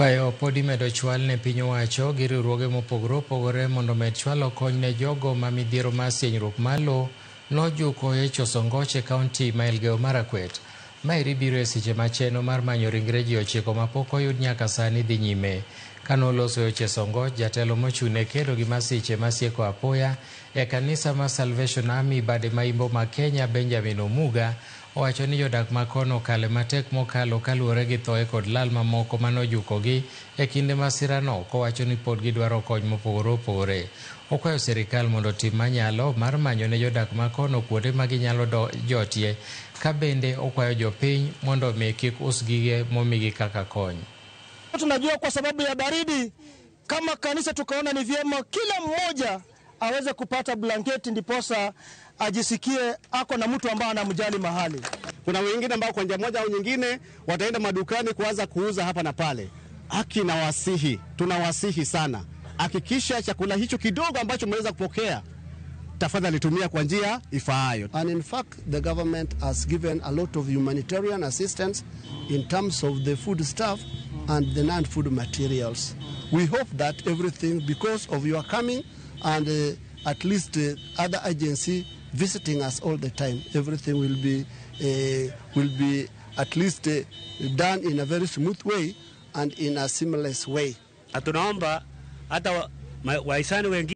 Kwayo pod imedo chwal ne piny owacho gi riwruoge mopogore opogore mondo omed chwalo kony ne jogo ma midhiero mar sienyruok mar lowo nojuko e Chosongoch e kaunti ma Elgeyo Marakwet. Maeri biro e seche ma chenro mar manyo ringre ji 9 mapok oyud nyaka sani dhi nyime. Kanoloso e Chesongoch, jatelo mochung' ne kedo gi masiche masieko apoya e kanisa mar Salvation Army bade ma Imbo ma Kenya Benjamin Omuga owacho ni jodak ma kono okale matek mokalo kaluwore gi thoe kod lal mamoko manojukogi e kinde masirano, kowacho ni pod gidwaro kony mopogore opogore. Okwayo sirikal mondo otim manyalo mar manyo ne jodak ma kono kuonde ma ginyalo jotie, ka bende okwayo jopiny mondo mi kik us gige momigi kaka kony. Tunajua kwa sababu ya baridi, kama kanisa tukaona ni vyema kila mmoja aweze kupata blanketi ndiposa ajisikie ako na mtu ambaye anamjali mahali. Kuna wengine ambao kwa njia moja au nyingine wataenda madukani kuanza kuuza hapa na pale. Haki na wasihi, tunawasihi sana. Hakikisha chakula hicho kidogo ambacho mmeweza kupokea, tafadhali tumia kwa njia ifaayo. And in fact, the government has given a lot of humanitarian assistance in terms of the food stuff and the non-food materials. We hope that everything, because of your coming and at least other agency visiting us all the time, everything will be at least done in a very smooth way and in a seamless way. Tunaomba hata wahisani wengine